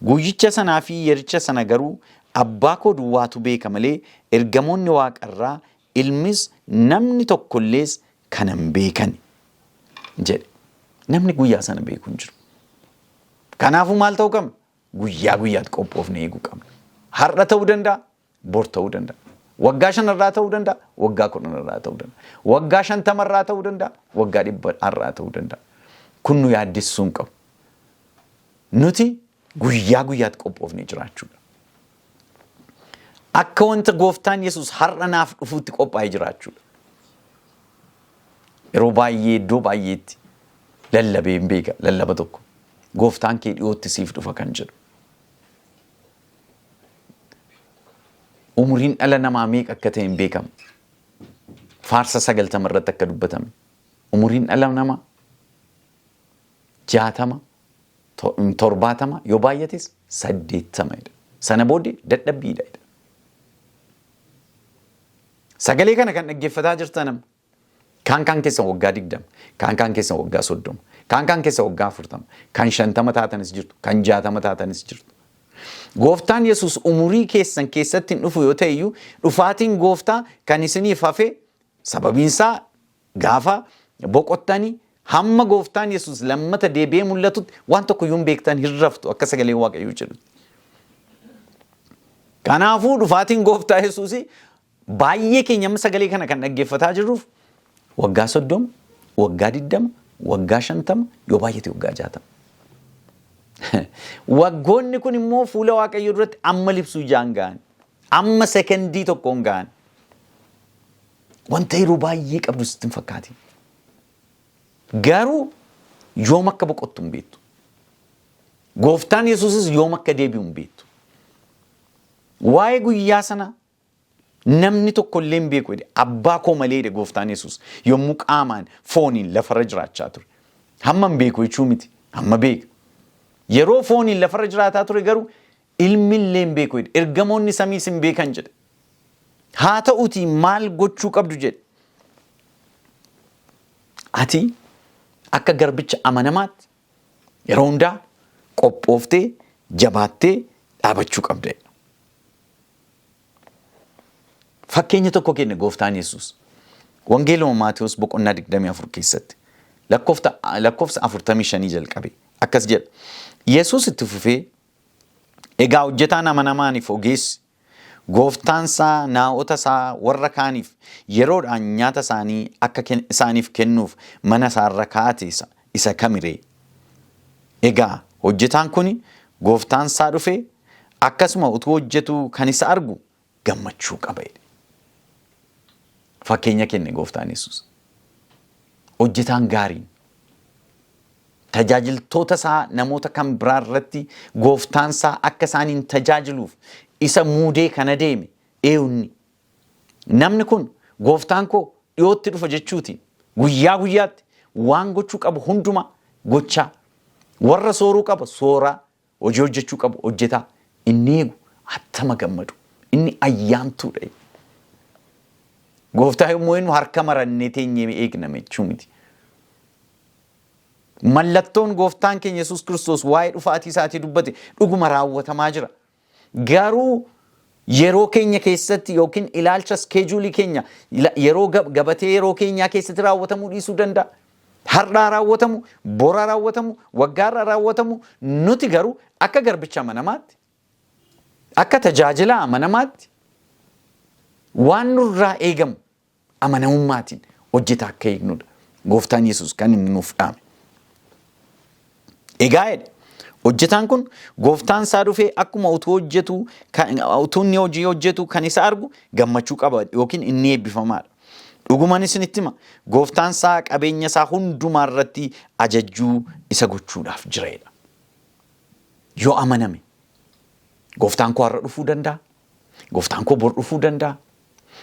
Guyyicha sanaa fi yericha sana garuu abbaa koo duwwaatu beeka malee ergamoonni waaqarraa ilmis namni tokkollees kana hin beekani jedhe. Namni guyyaa sana beeku hin jiru. Kanaafuu maal ta'uu qabna? Guyyaa guyyaatti qophoofnee eeguu qabna. Har'a ta'uu danda'a, bor ta'uu danda'a. Waggaa shanarraa ta'uu danda'a, waggaa kudhanarraa ta'uu danda'a. Waggaa shantamarraa ta'uu danda'a, waggaa dhibba har'aa ta'uu danda'a. Kun nu yaaddessuu hin qabu. Nuti guyyaa guyyaatti qophoofnee jiraachuudha. Akka wanta gooftaan Yesuus har'a naaf dhufuutti qophaa'ee jiraachuudha. Yeroo baay'ee iddoo baay'eetti lallabee hin beeka lallaba tokko. Gooftaan kee dhiyootti siif dhufa kan jedhu. Umuriin dhala namaa meeqa akka ta'e hin beekamu. Faarsa 90 irratti akka dubbatame. Umuriin dhala namaa 60, 70 yoo baay'ates 80 jedha. Sana booddee dadhabbiidha jedha. Sagalee kana kan dhaggeeffataa jirtan amma. Kaan kaan keessan waggaa 20, kaan kaan keessan waggaa 30, kaan kaan keessan waggaa 40, kan 50 taatanis jirtu, kan 60 taatanis jirtu. Gooftaan Yesuus umurii keessan keessatti hin dhufu yoo ta'e iyyuu dhufaatiin gooftaa kan isiniif hafe Sababiin isaa gaafa boqottanii hamma gooftaan Yesuus lammata deebi'ee mul'atutti waan tokko iyyuu hin beektan hin raftu akka sagalee Waaqayyoo jedhutti. Kanaafuu dhufaatiin gooftaa Yesuus baay'ee keenya amma sagalee kana kan dhaggeeffataa jirruuf waggaa 30, waggaa 20, waggaa 50, yoo baay'ate waggaa 60. Waggoonni kun immoo fuula Waaqayyoo duratti amma libsuu ijaan ga'an, amma sekendii tokkoon ga'an. Wanta yeroo baay'ee qabdu sitti hin fakkaatin. Garuu yoom akka boqottu hin beektu. Gooftaan Yesuusis yoom akka deebi'u hin beektu. Waa'ee guyyaa sana namni tokko illee hin beeku jedhe. Abbaa koo malee jedhe gooftaan Yesuus yommuu qaamaan fooniin lafarra jiraachaa ture. Hamma hin beeku jechuu miti. Hamma beeka. Yeroo fooniin lafarra jiraataa ture garuu ilmi illee hin beeku jedhe. Ergamoonni samiis hin beekan jedhe. Haa ta'uutii maal gochuu qabdu jedhe. Ati akka garbicha amanamaatti yeroo hundaa qophooftee jabaattee dhaabachuu qabda. Fakkeenya tokko kenne gooftaan Yesuus. Wangeeluma Maatewos boqonnaa 24 keessatti lakkoofsa 45 jalqabe akkas jedha. Yesuus itti fufee egaa hojjetaan amanamaaniif ogeessi gooftaan isaa naa'ota isaa warra kaaniif yeroodhaan nyaata isaanii akka isaaniif kennuuf mana isaarra kaa'ate isa kamiree? Egaa hojjetaan kun gooftaan isaa dhufee akkasuma utuu hojjetuu kan isa argu gammachuu qaba jedhe. Fakkeenya kenne gooftaan Yesuus. Hojjetaan gaariin tajaajiltoota isaa namoota kan biraa irratti gooftaan isaa akka isaaniin tajaajiluuf isa muudee kana deeme eenyunni. Namni kun gooftaan koo dhiyootti dhufa jechuutiin guyyaa guyyaatti waan gochuu qabu hundumaa gochaa warra sooruu qaba sooraa hojii hojjechuu qabu hojjetaa inni eegu attama gammadu inni ayyaantuudha. Gooftaa yommuu eenyu harka marannee teenyee eegna jechuu miti. Mallattoon gooftaan keenya Yesuus Kiristoos waa'ee dhufaatii isaatii dubbate dhuguma raawwatamaa jira. Garuu yeroo keenya keessatti yookiin ilaalcha iskeejuulii keenya yeroo gabatee yeroo keenyaa keessatti raawwatamuu dhiisuu danda'a. Har'aa raawwatamu, boraa raawwatamu, waggaarraa raawwatamu nuti garuu akka garbicha amanamaatti, akka tajaajila amanamaatti waan nurraa eegamu amanamummaatiin hojjetaa akka eegnudha. Gooftaan Yesuus kan inni nuuf dhaame. Egaa jedhe hojjetaan kun gooftaan isaa dhufee akkuma utuu hojjetu utuu inni hojii hojjetu kan isa argu gammachuu qaba yookiin inni eebbifamaadha. Dhuguman isinitti hima gooftaan isaa qabeenya isaa hundumaa irratti ajajjuu isa gochuudhaaf jireedha. Yoo amaname gooftaan koo har'a dhufuu danda'a. Gooftaan koo bor dhufuu danda'a.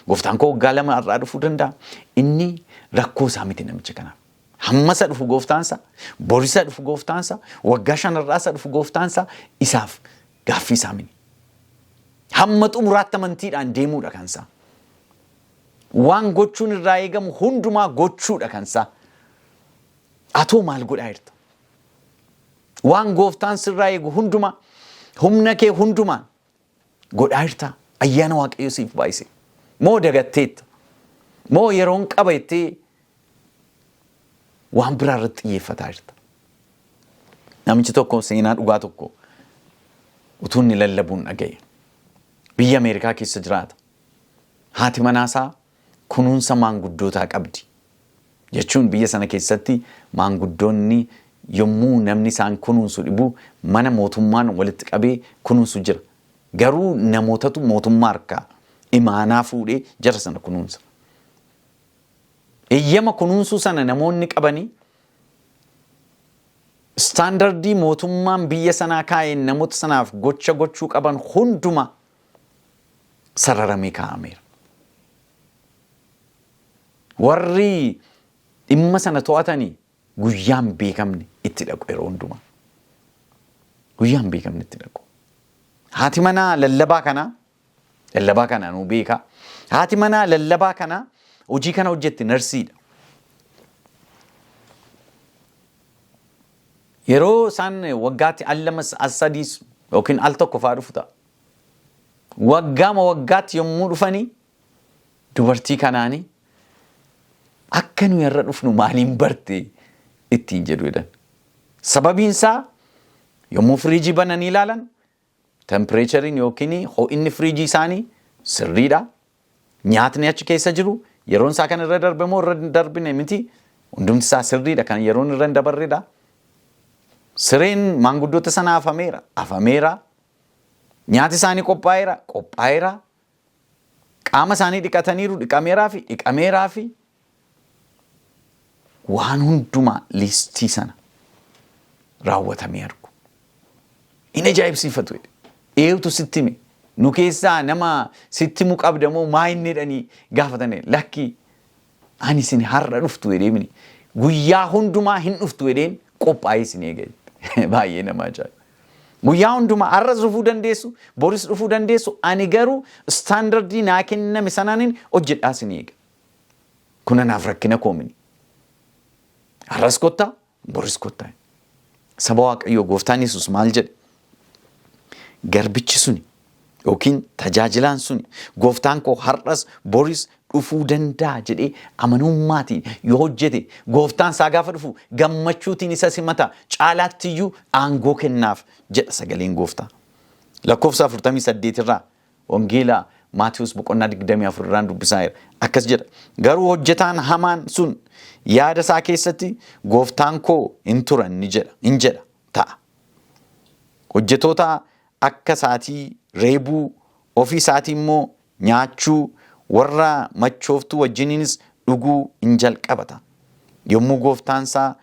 Gooftaan koo waggaa 2 har'aa dhufuu danda'a. Inni rakkoo isaa miti namicha kanaaf. Hamma isa dhufu gooftaansa, bor isa dhufu gooftaansa, waggaa 5 har'aa isa dhufu gooftaansa isaaf gaaffii isaa miti. Hamma xumuraatti amantiidhaan deemuudha kan isaa. Waan gochuun irraa eegamu hundumaa gochuudha kan isaa. Atoo maal godhaa jirta? Waan gooftaan sirraa eegu hundumaa, humna kee hundumaan godhaa jirtaa? Ayyaana Waaqayyo siif baay'ise. Moo dagatteetta? Moo yeroon qaba jettee waan biraa irratti xiyyeeffataa jirta? Namichi tokko seenaa dhugaa tokko utuu inni lallabuun dhaga'e. Biyya Ameerikaa keessa jiraata. Haati manaasaa kunuunsa maanguddootaa qabdi. Jechuun biyya sana keessatti maanguddoonni yommuu namni isaan kunuunsu dhibu mana mootummaan walitti qabee kunuunsu jira. Garuu namootatu mootummaa harkaa imaanaa fuudhee jara sana kunuunsa. Eeyyama kunuunsuu sana namoonni qabanii istaandardii mootummaan biyya sanaa kaa'een namoota sanaaf gocha gochuu qaban hundumaa sararamee kaa'ameera. Warri dhimma sana to'atanii guyyaan beekamne itti dhaqu yeroo hundumaa. Guyyaan beekamne itti dhaqu. Haati manaa lallabaa kanaa, lallabaa kanaa nuu beekaa. Haati manaa lallabaa kanaa hojii kana hojjetti narsiidha. Yeroo isaan waggaatti al lamas al sadiis yookiin al tokko fa'aa dhufu ta'a. Waggaama waggaatti yommuu dhufanii dubartii kanaanii Akka nuyi har'a dhufnu maaliin barte ittiin jedhu jedhan. Sababiin isaa yommuu firiijii bananii ilaalan tempireechariin yookiin ho'inni firiijii isaanii sirriidha. Nyaatni achi keessa jiru yeroon isaa kan irra darbe moo irra hin darbine miti. Hundumti isaa sirriidha kan yeroon irra hin dabarredha. Sireen maanguddoota sana afameera afameera. Nyaati isaanii qophaa'eera qophaa'eera. Qaama isaanii dhiqataniiru dhiqameeraa fi dhiqameeraa fi waan hundumaa liistii sana raawwatamee argu. In ajaa'ibsiifatu jedhe. Eenyutu sitti hime? Nu keessaa nama sitti himu qabda moo maa inni jedhanii gaafatanii lakki ani isin har'a dhuftu jedhee mini guyyaa hundumaa hin dhuftu jedheen qophaa'ee isin eega jedhe. Baay'ee nama ajaa'iba. Guyyaa hundumaa har'as dhufuu dandeessu, boris dhufuu dandeessu, ani garuu istaandardii naa kenname sanaanin hojjedhaa isin eega. Kun anaaf rakkina koo mini. Har'as kottaa, boris kottaa. Saba Waaqayyoo gooftaan Yesuus maal jedhe? Garbichi suni yookiin tajaajilaan suni gooftaan koo har'as boris dhufuu danda'a jedhee amanummaatiin yoo hojjete gooftaan isaa gaafa dhufu gammachuutiin isa simata caalaattiyyuu aangoo kennaaf jedha sagaleen gooftaa. Lakkoofsa 48 irraa Wangeela Maatiyus boqonnaa 24 irraan dubbisaa jira. Akkas jedha. Garuu hojjetaan hamaan sun yaada isaa keessatti gooftaan koo hin turan ni jedha, hin jedha ta'a. Hojjetoota akka isaatii reebuu, ofii isaatii immoo nyaachuu, warra machooftuu wajjiniinis dhuguu in jalqabata. Yommuu gooftaan isaa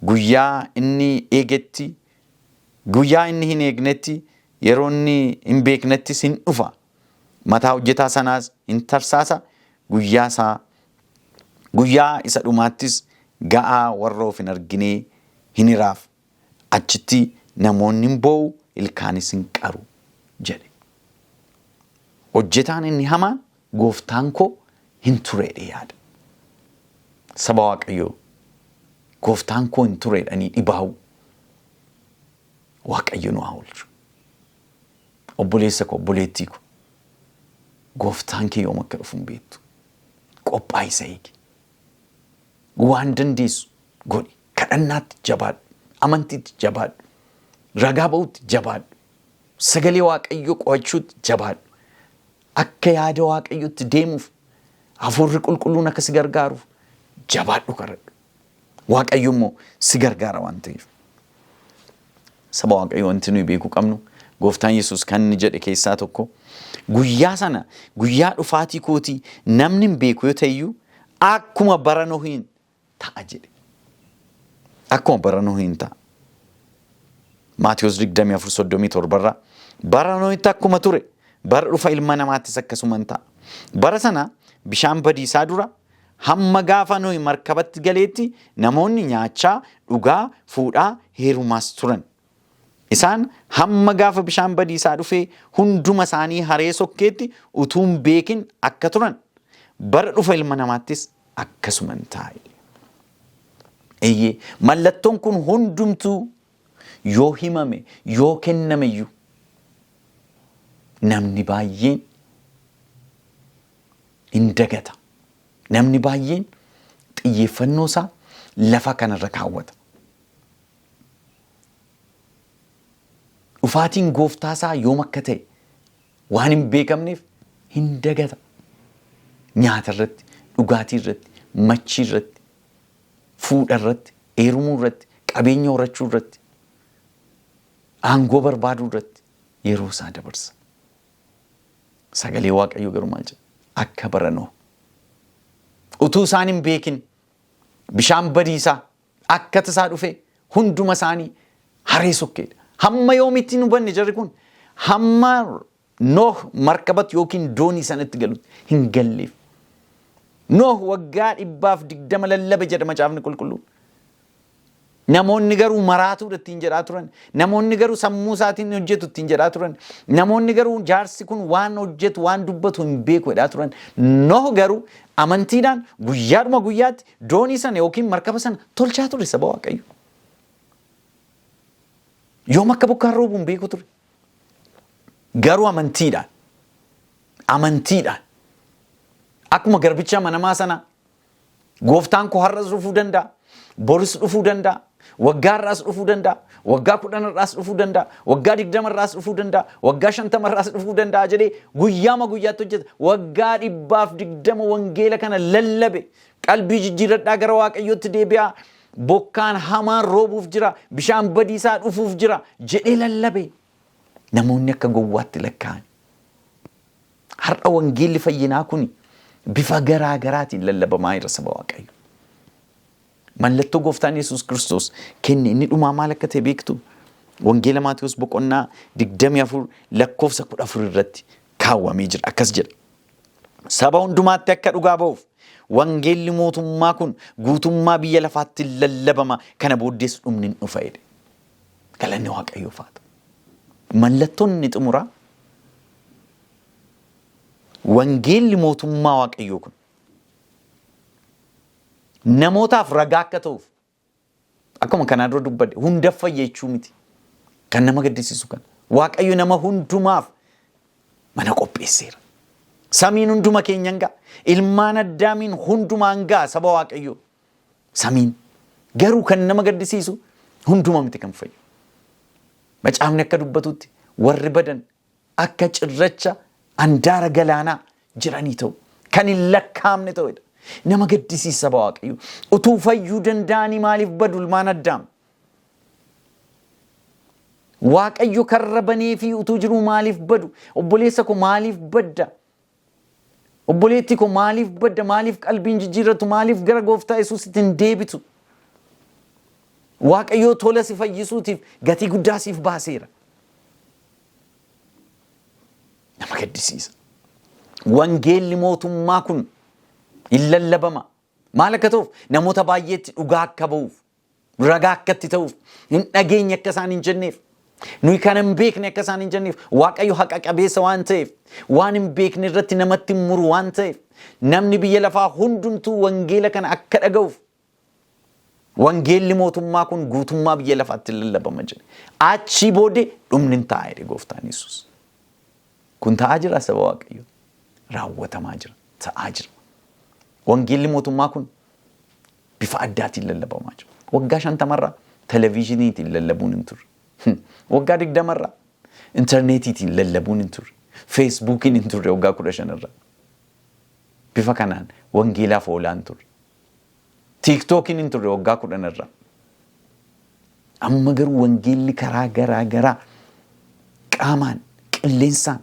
guyyaa inni eegetti, guyyaa inni hin eegnetti, yeroo inni hin beeknettis hin dhufa. Mataa hojjetaa sanaas hin tarsaasa, guyyaa isaa guyyaa isa dhumaattis ga'aa warra of hin arginee hin hiraaf. Achitti namoonni hin boo'u, ilkaanis hin qaru jedhe. Hojjetaan inni hamaan gooftaan koo hin tureedhe yaada. Saba Waaqayyoo gooftaan koo hin tureedhanii dhibaa'u. Waaqayyo nu haa oolchu. Obboleessa koo, obboleettii koo, gooftaan kee yoom akka dhufu hin beektu. Qophaa'ii isa eegi. Waan dandeessu godhi. Kadhannaatti jabaadhu. Amantiitti jabaadhu. Ragaa ba'uutti jabaadhu. Sagalee Waaqayyoo qo'achuutti jabaadhu. Akka yaada Waaqayyootti deemuuf hafuurri qulqulluun akka si gargaaruuf jabaadhu kadhadhu. Waaqayyo immoo si gargaara waan ta'eef. Saba Waaqayyoo wanti nuyi beekuu qabnu gooftaan Yesuus kan inni jedhe keessaa tokko guyyaa sana guyyaa dhufaatii kootii namni hin beeku yoo ta'eyyuu akkuma bara Nohiin ta'a jedhe. Akkuma bara Nohiin ta'a. Maatiyos 24:37 irraa bara Nohitti akkuma ture bara dhufa ilma namaattis akkasuma hin ta'a. Bara sana bishaan badiisaa dura hamma gaafa Nohi markabatti galeetti namoonni nyaachaa, dhugaa, fuudhaa, heerumaas turan. Isaan hamma gaafa bishaan badiisaa dhufee hunduma isaanii haree sokkeetti utuu hin beekin akka turan bara dhufa ilma namaattis akkasuma hin ta'a. Eeyyee mallattoon kun hundumtuu yoo himame yoo kenname iyyuu namni baay'een hin dagata. Namni baay'een xiyyeeffannoo isaa lafa kanarra kaawwata. Dhufaatiin gooftaa isaa yoom akka ta'e waan hin beekamneef hin dagata. Nyaata irratti, dhugaatii irratti, machii irratti, fuudha irratti, heerumuu irratti, qabeenya horachuu irratti, aangoo barbaaduu irratti yeroo isaa dabarsa. Sagalee Waaqayyoo garuu maal jedha? Akka bara Nohi. Utuu isaan hin beekin bishaan badiisaa akka tasaa dhufee hunduma isaanii haree sokkeedha. Hamma yoomitti hin hubanne jarri kun hamma Nooh markabatti yookiin doonii sanatti galutti hin galleef. Nooh waggaa 120 lallabe jedha macaafni qulqulluun. Namoonni garuu maraatuudha ittiin jedhaa turan. Namoonni garuu sammuu isaatiin hojjetu ittiin jedhaa turan. Namoonni garuu jaarsi kun waan hojjetu waan dubbatu hin beeku jedhaa turan. Noh garuu amantiidhaan guyyaadhuma guyyaatti doonii sana yookiin markaba sana tolchaa ture saba Waaqayyo. Yoom akka bokkaan roobu hin beeku ture. Garuu amantiidhaan amantiidhaan akkuma garbicha amanamaa sana Gooftaan koo har'as dhufuu danda'a. Boris dhufuu danda'a. Waggaa har'aas dhufuu danda'a. Waggaa 10 irraas dhufuu danda'a. Waggaa 20 irraas dhufuu danda'a. Waggaa 50 irraas dhufuu danda'a jedhee guyyaama guyyaatti hojjeta. Waggaa 120 wangeela kana lallabe. Qalbii jijjiirradhaa gara Waaqayyootti deebi'aa. Bokkaan hamaan roobuuf jira. Bishaan badiisaa dhufuuf jira jedhee lallabe. Namoonni akka gowwaatti lakkaa'an. Har'a wangeelli fayyinaa kun bifa garaa garaatiin lallabamaa jira saba Waaqayyo. Mallattoo gooftaan Yesuus Kiristoos kenne inni dhumaa maal akka ta'e beektu? Wangeela Maatewos boqonnaa 24 lakkoofsa 14 irratti kaawwamee jira. Akkas jedha. Saba hundumaatti akka dhugaa ba'uuf wangeelli mootummaa kun guutummaa biyya lafaatti lallabama kana booddees dhumni hin dhufa jedhe. Galanni Waaqayyoof haa ta'u. Mallattoon inni xumuraa wangeelli mootummaa Waaqayyoo kun namootaaf ragaa akka ta'uuf akkuma kanaa dura dubbadhe hunda fayya jechuu miti. Kan nama gaddisiisu kana. Waaqayyo nama hundumaaf mana qopheesseera. Samiin hunduma keenyan ga'a. Ilmaan addaamiin hundumaan ga'a saba Waaqayyoo. Samiin. Garuu kan nama gaddisiisu hunduma miti kan fayyu. Macaafni akka dubbatutti warri badan akka cirracha andaara galaanaa jiranii ta'u. Kan hin lakkaa'amne ta'edha. Nama gaddisiisa saba Waaqayyoo. Utuu fayyuu danda'anii maaliif badu ilmaan Addaam? Waaqayyo karra baneefii utuu jiruu maaliif badu? Obboleessa koo maaliif badda? Obboleettii koo maaliif badda? Maaliif qalbiin jijjiirratu? Maaliif gara gooftaa Yesuusitti hin deebitu? Waaqayyoo tola si fayyisuutiif gatii guddaa siif baaseera. Nama gaddisiisa. Wangeelli mootummaa kun hin lallabama. Maal akka ta'uuf? Namoota baay'eetti dhugaa akka ba'uuf, ragaa akka itti ta'uuf, hin dhageenye akka isaan hin jenneef, nuyi kan hin beekne akka isaan hin jenneef, Waaqayyo haqa qabeessa waan ta'eef, waan hin beekne irratti namatti hin muru waan ta'eef, namni biyya lafaa hundumtuu wangeela kana akka dhaga'uuf Wangeelli mootummaa kun guutummaa biyya lafaatti lallabama jedhe. Achii booddee dhumni hin ta'a jedhe gooftaan Yesuus. Kun ta'aa jira saba Waaqayyoo. Raawwatamaa jira. Ta'aa jira. Wangeelli mootummaa kun bifa addaatiin lallabamaa jira. Waggaa shantamarraa televezyiiniitiin lallabuun hin turre. Waggaa digdamarraa intarneetiitiin lallabuun hin turre. Feesbuukiin hin turre waggaa 15rraa. Bifa kanaan wangeelaaf oolaa hin turre. Tiiktookiin hin turre waggaa 10 irra. Amma garuu wangeelli karaa garaa garaa qaamaan, qilleensaan,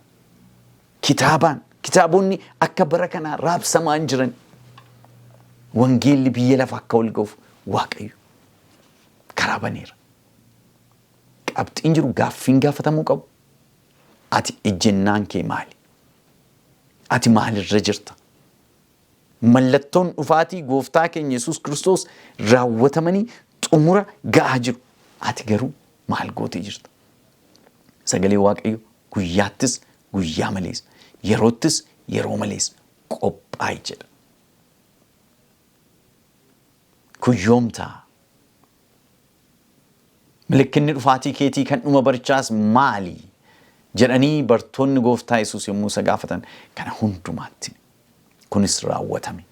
kitaabaan, kitaabonni akka bara kanaa raabsamaa hin jiran. Wangeelli biyya lafa akka ol ga'uuf Waaqayyo karaa baneera. Qabxiin jiru gaaffiin gaafatamuu qabu. Ati ejjennaan kee maali? Ati maalirra jirta? Mallattoon dhufaatii gooftaa keenya Yesuus Kiristoos raawwatamanii xumura ga'aa jiru. Ati garuu maal gootee jirta? Sagalee Waaqayyo guyyaattis guyyaa malees, yeroottis yeroo malees qophaa'i jedha. Kun yoom ta'a? Milikkinni dhufaatii keetii kan dhuma barichaas maali? jedhanii bartoonni gooftaa Yesuus yommuu isa gaafatan kana hundumaatti kunis raawwatame.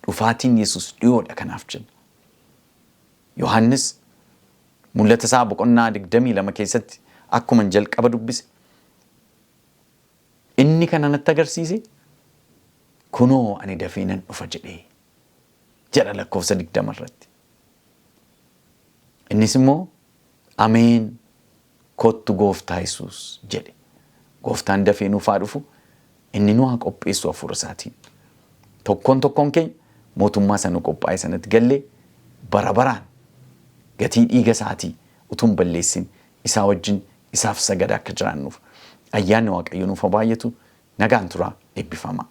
Dhufaatiin Yesuus dhiyoodha kanaaf jenna. Yohaannis mul'ata isaa boqonnaa 22 keessatti akkuma jalqaba dubbise inni kana natti agarsiise kunoo ani dafee nan dhufa jedhee jedha lakkoofsa 20 irratti. Innis immoo ameen kottu gooftaa Yesuus jedhe. Gooftaan dafee nuuf haa dhufu inni nu haa qopheessu hafuura isaatiin. Tokkoon tokkoon keenya mootummaa isa nu qophaa'e sanatti gallee bara baraan gatii dhiiga isaatii utuu hin balleessin isaa wajjin isaaf sagada akka jiraannuuf ayyaanni Waaqayyo nuuf haa baay'atu nagaan turaa eebbifamaa.